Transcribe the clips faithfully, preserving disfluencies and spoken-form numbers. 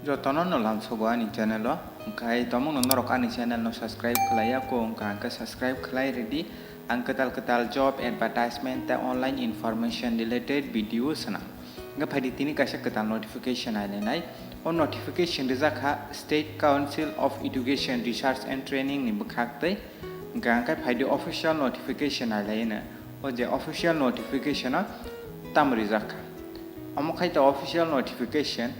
Jotono no lamsogo ani channel o, hwnkhe tomungno norok ani channel no subscribe khlaiya kho wngkha hwnkhe subscribe khlai rwdi. Ang kwtal kwtal job advertisement tei online information related video swnam. Hwnkhe phaidi tini kaisa kwtal notification nailainai. O notification rijak kha State Council of Education Research and Training ni bwkhak tei. Hwnkhe ang khe phaidi official notification nailaino. O je official notification o tamo rijak kha. Omo khai to official notification.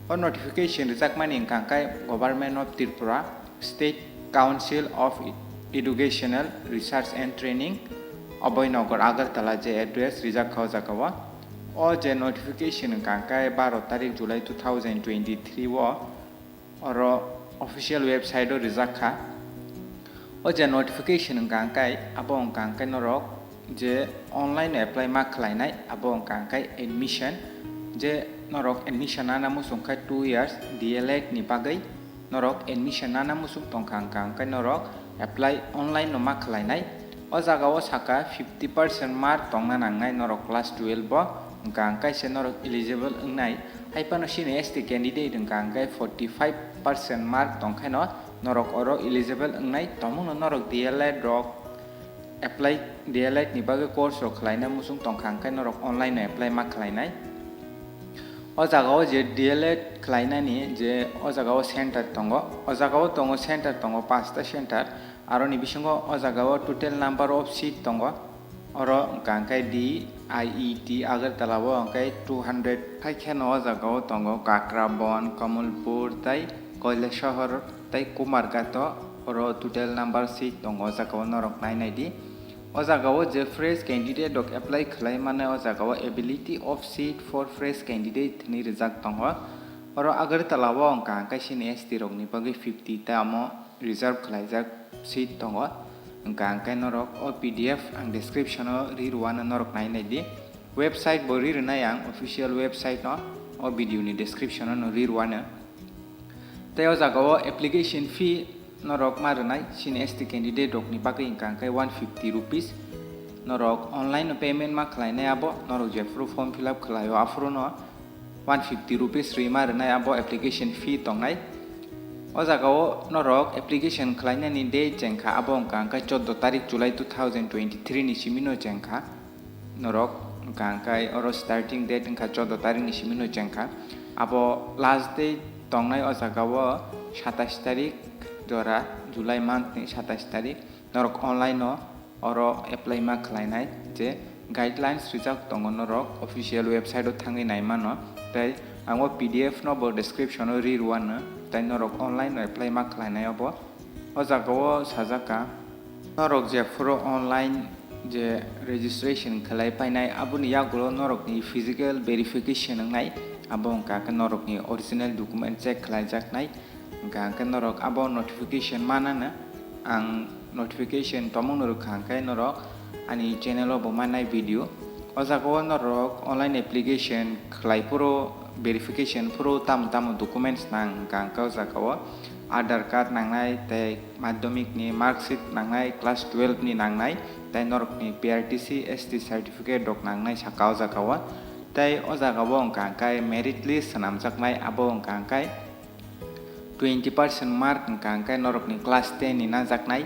O notification rijakmani hwnkha khe Government of Tripura, State Council of Educational Research and Training, Abhoynagar, Agartala je address rijak kha o jaga o. O je notification hwnkha khe baro tarik July two thousand twenty-three o. Oro official website o rijak kha. O je notification hwnkha hwnkhe abo hwnkha hwnkhe norok je online apply ma khlainai abo hwnkha hwnkhe admission, je norok admission nana muchung khe two years D L Ed ni bagwi norok admission nana muchung tongkha hwnkha hwnkhe norok apply online no ma khlainai. O jaga o saka fifty percent mark tongna nangnai norok class twelve o, hwnkha hwnkhe se norok eligible wngnai. Hai phano sini S T candidate hwnkha hwnkhe forty five percent mark tongkhaino norok oro eligible wngnai, tomungno norok D L Ed rok apply, D L Ed ni bagwi course rok khlaina muchung tongkha hwnkhe norok online no apply ma khlainai. O jaga o je D L Ed khlainani je o jaga o center tongo, o jaga o tongo center tongo pasta center, aroni bisingo o jaga o total number of seat tongo. Oro hwnkha hwnkhe D I E T Agartala o hwnkhe two hundred. Hai kheno o jaga o tongo Kakrabon, Kamalpur tei Kailasahar tei Kumarghat o, oro total number seat tongo o jaga o norok nai nai di. O jaga o je fresh candidate rok apply khlai mano o jaga o ability of seat for fresh candidate hinwi rijak tongo. Oro Agartala o hwnkha hwnkhe sini S T rok ni bagwi fifty ta omo reserve khlaijak seat tongo. Hwnkha hwnkhe norok o P D F ang description o ri rwano norok nai nai di. Website bo ri rwnai ang official website no o video ni description o no ri rwano. Tei o jaga o application fee norok ma rwnai sini S T candidate rok ni bagwi hwnkha hwnkhe one fifty rupees. Norok online no payment ma khlainai abo norok jephuru form fill up khlaio aphuru no one fifty rupees rwi ma rwnai abo application fee tongnai. O jaga o norok application khlainani date chengkha abo hwnkha hwnkhe chordo tarik July two thousand twenty-three ni simi no chengkha. Norok hwnkha hwnkhe oro starting date wngkha chordo tarik ni simi no chengkha. Abo last date tongnai o jaga o satais tarik jora July month ni satais tarik. Norok online o oro apply ma khlainai je guidelines rijak tongo norok official website o thangwi nai mano. Tei ang o P D F no bo description o ri rwano tei norok online o apply ma khlainai obo. O jaga o sajak kha norok jephuru online je registration khlai painai aboni yagulo norokni physical verification wngnai abo wngkha khe norokni original document check khlaijaknai. Hwnkha hwnkhe norok abo notification manana, ang notification tomungno rwkha hwnkhe norok ani channel o bo manai video. O jaga o norok online application khlai phuru verification phuru tamo tamo documents nang hwnkha hwnkhe o jaga o Aadhaar card nangnai tei madhyamik ni mark sheet nangnai, class twelve ni nangnai tei norok ni P R T C S T certificate rok nangnai saka o jaga o. Tei o jaga o hwnkha hwnkhe merit list swnamjaknai abo hwnkha hwnkhe twenty percent mark hwnkha hwnkhe norokni class ten ni najaknai,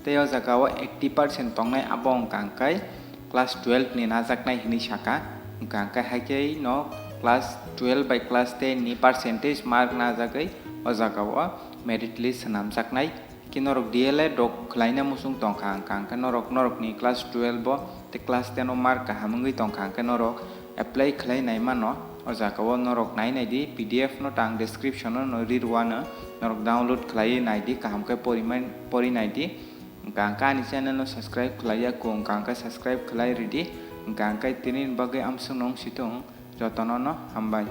tei o jaga o eighty percent tongnai abo hwnkha hwnkhe class twelve ni najaknai hinwi saka. Hwnkha hwnkhe hai khe no class twelve bai class ten ni percentage mark najagwi o jaga o merit list swnamjaknai. Khe norok D L Ed rok khlaina muchung tongkha hwnkha hwnkhe norok norokni class twelve o tei class ten o mark kaham wngwi tongkha hwnkhe norok apply khlai nai mano. O jaga o norok nai nai di, P D F no tang description o no ri rwano, norok download khlai nai di, kaham khe pori man-, pori nai di. Hwnkha hwnkhe ani channel no subscribe khlai ya kho, hwnkha hwnkhe subscribe khlai ridi. Hwnkha hwnkhe tini ni bagwi amswk nung si thung, jotono no hambai.